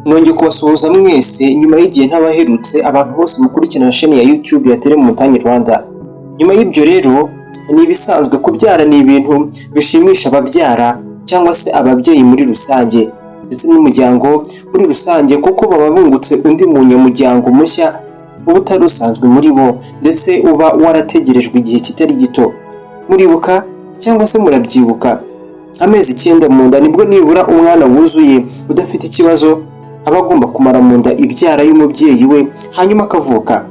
Nongeye kubasuhuza mwese nyuma y'igihe ntabaherutse, abantu bose mukurikirana sheni ya YouTube ya Tele Mutanyi Rwanda. Nyuma y'ibyo rero, ni ibisanzwe, kubyara ni ibintu bishimisha ababyara cyangwa se ababyeyi muri rusange, ndetse n'umuryango muri rusange, kuko baba bungutse undi munyamuryango mushya uba utari usanzwe muri bo, ndetse uba warategerejwe igihe kitari gito. Muribuka cyangwa se murabyibuka, amezi 9 mu nda nibwo nibura umwana wuzuye udafite ikibazo aba agomba kumara mu nda ibyara y'umubyeyi we, hanyuma akavuka,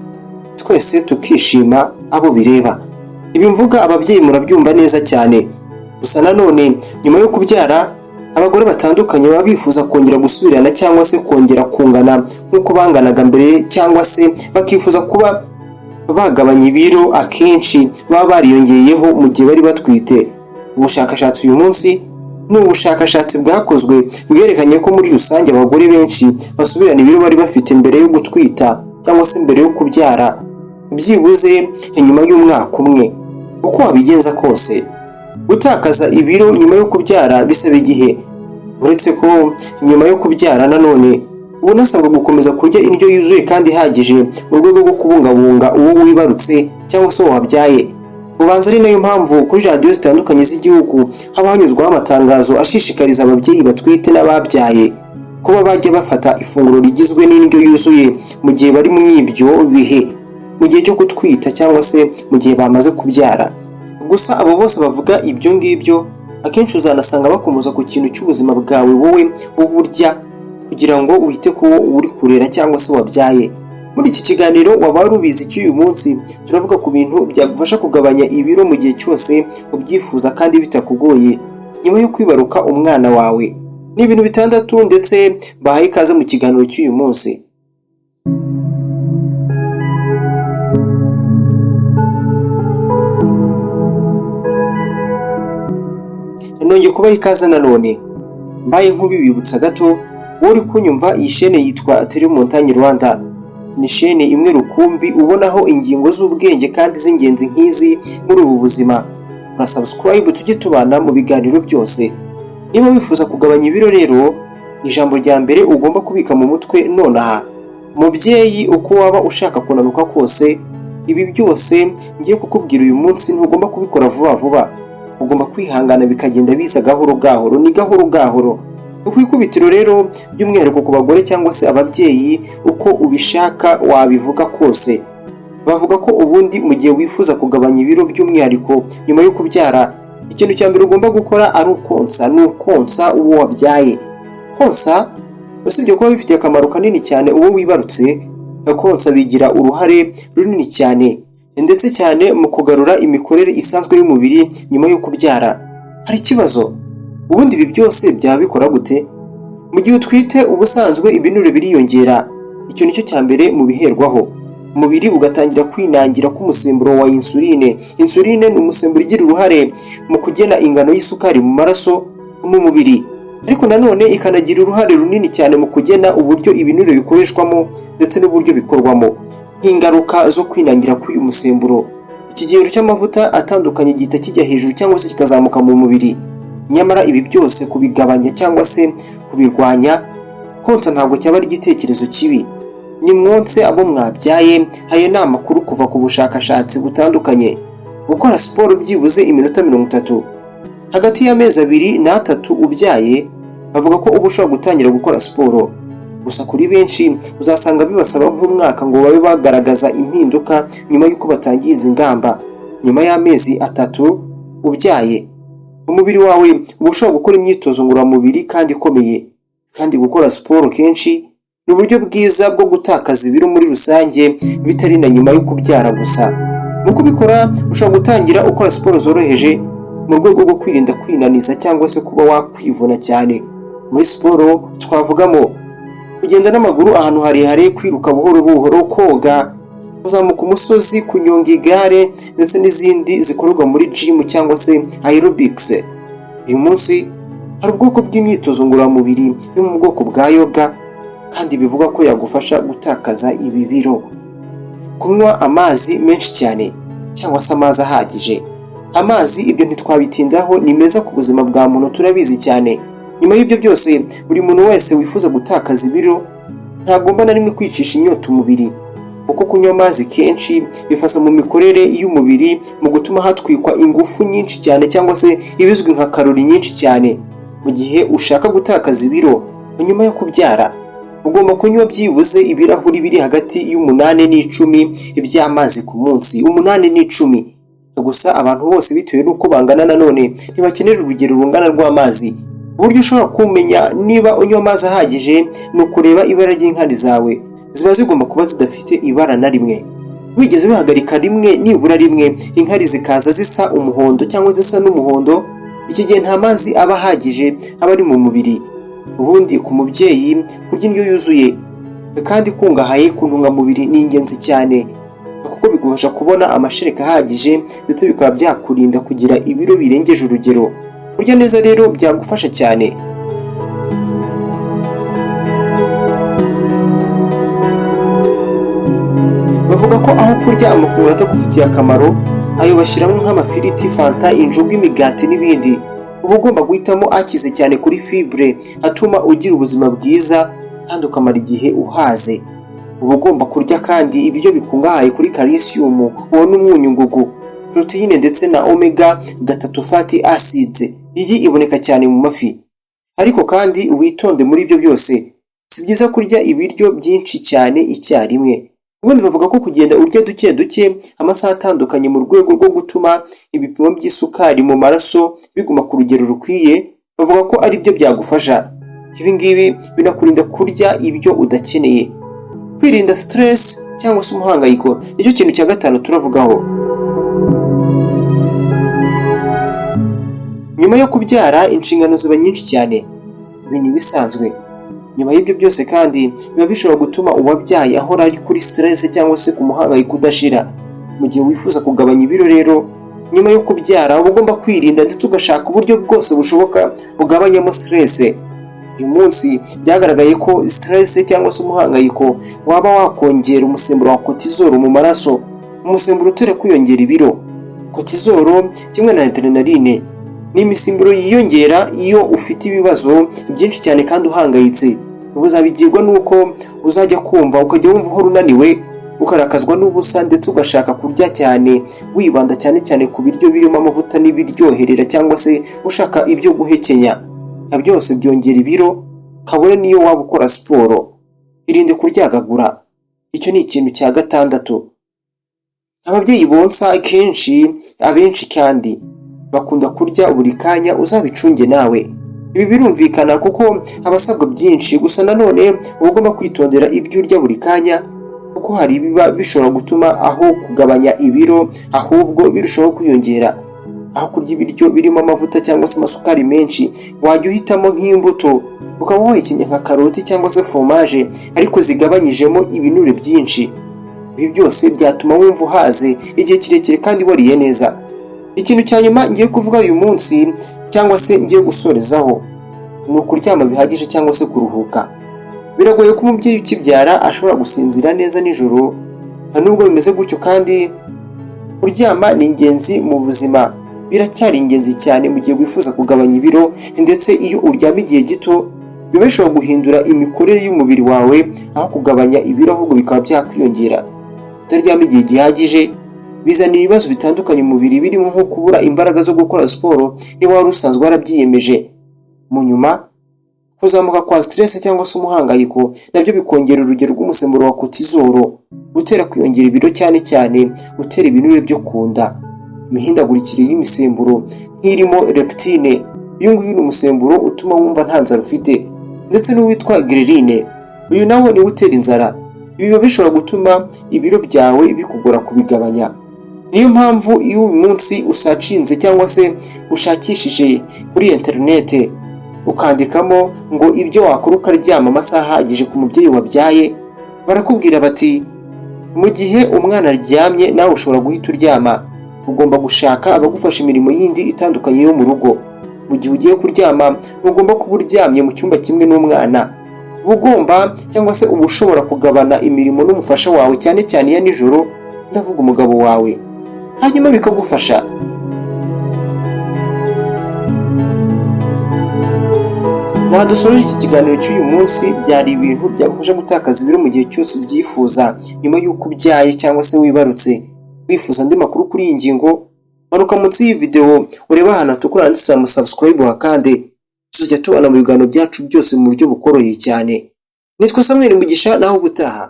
twese tukishima abo bireba. Ibi mvuga ababyeyi murabyumva neza cyane. Gusa nanone nyuma yo kubyara, abagore batandukanye baba bifuza kongera gusubirana cyangwa se kongera kungana nk'uko banganaga mbere, cyangwa se bakifuza kuba bagabanya ibiro akenshi baba bariyongeyeho mu gihe bari batwite. Ubushakashatsi uyu munsi ni ubushakashatsi bwakozwe bwerekanye ko muri rusange abagore benshi basubirana ibiro bari bafite mbere yo gutwita cyangwa se mbere yo kubyara, byibuze nyuma y'umwaka umwe. Uko wabigenza kose, gutakaza ibiro nyuma yo kubyara bisaba igihe. Uretse ko nyuma yo kubyara nanone uba unasabwa gukomeza kurya indyo yuzuye kandi ihagije mu rwego rwo kubungabunga uwo wibarutse cyangwa se uwo wabyaye. Ubanza ari nayo mpamvu kuri radiyo zitandukanye z'igihugu haba hanyuzwaho amatangazo ashishikariza ababyeyi batwite n'ababyaye kuba bajya bafata ifunguro rigizwe n'indyo yuzuye mu gihe bari muri ibyo bihe, mu gihe cyo gutwita cyangwa se mu gihe bamaze kubyara. Gusa abo bose bavuga ibyo ngibyo akenshi uzanasanga bakomoza ku kintu cy'ubuzima bwawe wowe uburya, kugira ngo wite ku wo uri kurera cyangwa se wabyaye. Muri iki kiganiro Waba Wari Ubizi cy'uyu munsi, turavuga ku bintu byagufasha kugabanya ibiro mu gihe cyose ubyifuza kandi bitakugoye nyuma yo kwibaruka umwana wawe. Ni ibintu 6, ndetse bahaye ikaze mu kiganiro cy'uyu munsi. Nongeye kubaha ikaze nanone. Mbaye nk'ubibibutsa gato, wowe uri kunyumva, iyi shene yitwa Tele Montagne Rwanda. Ni shene imwe rukumbi ubonaho ingingo z'ubwenge kandi z'ingenzi nk'izi muri ubu buzima. Ura subscribe tujye tubana mu biganiro byose. Niba wifuza kugabanya ibiro rero, ijambo rya mbere ugomba kubika mu mutwe nonaha, mubyeyi, uko waba ushaka kunanuka kose, ibi byose ngiye kukubwira uyu munsi ntugomba kubikora vuba vuba. Ugomba kwihangana bikagenda biza gahoro gahoro, ni gahoro gahoro. Ku ikubitiro rero, by'umwihariko ku bagore cyangwa se ababyeyi, uko ubishaka wabivuga kose, bavuga ko ubundi mu gihe wifuza kugabanya ibiro by'umwihariko nyuma yo kubyara, ikintu cya mbere ugomba gukora ari ukonsa, ni ukonsa uwo wabyaye. Konsa, usibye kuba bifitiye akamaro kanini cyane uwo wibarutse, konsa bigira uruhare runini cyane ndetse cyane mu kugarura imikorere isanzwe y'umubiri nyuma yo kubyara. Hari ikibazo, ubundi ibi byose byaba bikora gute? Mu gihe utwite, ubusanzwe ibinure biriyongera. Icyo nicyo cya mbere mu biherwaho, umubiri ugatangira kwinangira k'umusemburo wa insuline. Insuline ni umusemburo ugira uruhare mu kugena ingano y'isukari mu maraso mu mubiri, ariko nanone ikanagira uruhare runini cyane mu kugena uburyo ibinure bikoreshwamo ndetse n'uburyo bikorwamo. Nk'ingaruka zo kwinangira k'uyu musemburo, ikigero cy'amavuta atandukanye gihita kijya hejuru cyangwa se kikazamuka mu mubiri. Nyamara ibi byose kubigabanya cyangwa se kubirwanya, konsa ntabwo cyaba ari igitekerezo kibi. Ni mwonse abo mwabyaye. Ayo ni amakuru kuva ku bushakashatsi butandukanye. Gukora siporo byibuze iminota 30 hagati y'amezi 2 n'atatu ubyaye, bavuga ko uba ushobora gutangira gukora siporo. Gusa kuri benshi uzasanga bibasaba nk'umwaka ngo babe bagaragaza impinduka nyuma y'uko batangiye izi ngamba. Nyuma y'amezi 3 ubyaye, umubiri wawe uba ushobora gukora imyitozo ngororamubiri kandi ikomeye. Kandi gukora siporo kenshi ni uburyo bwiza bwo gutakaza ibiro muri rusange, bitari na nyuma yo kubyara gusa. Mu kubikora, ushobora gutangira ukora siporo zoroheje mu rwego rwo kwirinda kwinaniza cyangwa se kuba wakwivuna cyane. Muri siporo twavugamo kugenda n'amaguru ahantu harehare, kwiruka buhoro buhoro, koga, kuzamuka umusozi, kunyonga igare, ndetse n'izindi zikorerwa muri gym cyangwa se aerobics. Uyu munsi hari ubwoko bw'imyitozo ngororamubiri yo mu bwoko bwa yoga, kandi bivugwa ko yagufasha gutakaza ibi biro. Kunywa amazi menshi cyane cyangwa se amazi ahagije. Amazi, ibyo ntitwabitindaho, ni meza ku buzima bwa muntu, turabizi cyane. Nyuma y'ibyo byose, buri muntu wese wifuza gutakaza ibiro ntagomba na rimwe kwicisha inyota umubiri, kuko kunywa amazi kenshi bifasha mu mikorere y'umubiri, mu gutuma hatwikwa ingufu nyinshi cyane cyangwa se ibizwi nka karori nyinshi cyane. Mu gihe ushaka gutakaza ibiro nyuma yo kubyara, ugomba kunywa byibuze ibirahuri biri hagati y'8 n'10 by'amazi ku munsi, 8 n'10. Gusa abantu bose, bitewe n'uko bangana, nanone ntibakenera urugero rungana rw'amazi. Uburyo ushobora kumenya niba unywa amazi ahagije ni ukureba ibara ry'inkari zawe. Ziba zigomba kuba zidafite ibara na rimwe. Wigeze wihagarika rimwe, nibura rimwe, inkari zikaza zisa umuhondo cyangwa zisa n'umuhondo, iki gihe nta mazi aba ahagije aba ari mu mubiri. Ubundi ku mubyeyi, kurya indyo yuzuye kandi ikungahaye ku ntungamubiri ni ingenzi cyane, kuko bigufasha kubona amashereka ahagije, ndetse bikaba byakurinda kugira ibiro birengeje urugero. Kurya neza rero byagufasha cyane. Bavuga ko aho kurya amafunguro atagufitiye akamaro, ayo bashyiramo nk'amafiriti, fanta, injugu, imigati n'ibindi, uba ugomba guhitamo akize cyane kuri fibre atuma ugira ubuzima bwiza kandi ukamara igihe uhaze. Uba ugomba kurya kandi ibiryo bikungahaye kuri kalisiyumu, uwo ni umwunyungugu, poroteyine ndetse na omega 3 fatty acids. Iyi iboneka cyane mu mafi. Ariko kandi witonde muri ibyo byose, si byiza kurya ibiryo byinshi cyane icyarimwe. Ubundi bavuga ko kugenda urya duke duke amasaha atandukanye mu rwego rwo gutuma ibipimo by'isukari mu maraso biguma ku rugero rukwiye, bavuga ko ari byo byagufasha. Ibi ngibi binakurinda kurya ibyo udakeneye. Kwirinda stress cyangwa se umuhangayiko nicyo kintu cya gatanu turavugaho. Nyuma yo kubyara, inshingano ziba nyinshi cyane, ibi ni ibisanzwe. Nyuma y'ibyo byose kandi biba bishobora gutuma uwabyaye ahora ari kuri stress cyangwa se ku muhangayiko udashira. Mu gihe wifuza kugabanya ibiro rero nyuma yo kubyara, uba ugomba kwirinda ndetse ugashaka uburyo bwose bushoboka ugabanyamo stress. Uyu munsi byagaragaye ko stress cyangwa se umuhangayiko waba wakongera umusemburo wa cortisol mu maraso, umusemburo utera kwiyongera ibiro. Cortisol kimwe na adrenaline ni imisemburo yiyongera iyo ufite ibibazo byinshi cyane kandi uhangayitse. Ubu uzabigirwa n'uko uzajya kumva ukajya wumva uhora unaniwe, ukarakazwa n'ubusa, ndetse ugashaka kurya cyane, wibanda cyane cyane ku biryo birimo amavuta n'ibiryoherera, cyangwa se ushaka ibyo guhekenya. Byose byongera ibiro, kabone niyo waba ukora siporo. Irinde kuryagagura, icyo ni ikintu cya gatandatu. Ababyeyi bonsa kenshi, abenshi kandi bakunda kurya buri kanya, uzabicunge nawe. Ibi birumvikana kuko abasabwa byinshi. Gusa nanone uba ugomba kwitondera ibyo urya buri kanya, kuko hari ibiba bishobora gutuma aho kugabanya ibiro ahubwo birushaho kwiyongera. Aho kurya ibiryo birimo amavuta cyangwa se amasukari menshi, wajya uhitamo nk'imbuto, ukaba wahekenya nka karoti cyangwa se foromaje ariko zigabanyijemo ibinure byinshi. Ibi byose byatuma wumva uhaze igihe kirekire kandi wariye neza. Ikintu cya nyuma ngiye kuvuga uyu munsi cyangwa se ngiye gusorezaho ni ukuryama bihagije cyangwa se kuruhuka. Biragoye ko umubyeyi ukibyara ashobora gusinzira neza nijoro. Nubwo bimeze gutyo kandi, kuryama ni ingenzi mu buzima, biracyari ingenzi cyane mu gihe wifuza kugabanya ibiro. Ndetse iyo uryama igihe gito biba bishobora guhindura imikorere y'umubiri wawe, aho kugabanya ibiro ahubwo bikaba byakwiyongera. Kutaryama igihe gihagije bizanira ibibazo bitandukanye umubiri, birimo nko kubura imbaraga zo gukora siporo niba wari usanzwe warabyiyemeje. Mu nyuma, kuzamuka kwa stress cyangwa se umuhangayiko nabyo bikongera urugero rw'umusemburo wa cortisol utera kwiyongera ibiro, cyane cyane utera ibinure byo ku nda. Imihindagurikire y'imisemburo nk'irimo leptine, uyu nguyu ni umusemburo utuma wumva nta nzara ufite, ndetse n'uwitwa ghrelin, uyu nawo niwo utera inzara. Ibi biba bishobora gutuma ibiro byawe bikugora kubigabanya. Niyo mpamvu iyo uyu munsi usearchinze cyangwa se ushakishije kuri interinete, ukandikamo ngo ibyo wakora ukaryama amasaha ahagije ku mubyeyi wabyaye, barakubwira bati mu gihe umwana aryamye nawe ushobora guhita uryama. Ugomba gushaka abagufasha imirimo yindi itandukanye yo mu rugo. Mu gihe ugiye kuryama, ntugomba kuba uryamye mu cyumba kimwe n'umwana. Uba ugomba cyangwa se uba ushobora kugabana imirimo n'umufasha wawe, cyane cyane iya nijoro, ndavuga umugabo wawe, hanyuma bikagufasha. Nta dusoje iki kiganiro cy'uyu munsi. Byari ibintu byagufasha gutakaza ibiro mu gihe cyose ubyifuza nyuma y'uko ubyaye cyangwa se wibarutse. Wifuza andi makuru kuri iyi ngingo, manuka munsi y'iyi videwo urebe ahantu hatukura handitse ngo subscribe, hakande, tuzajya tubana mu biganiro byacu byose mu buryo bukoroheye cyane. Nitwa Samuel Mugisha, naho ubutaha.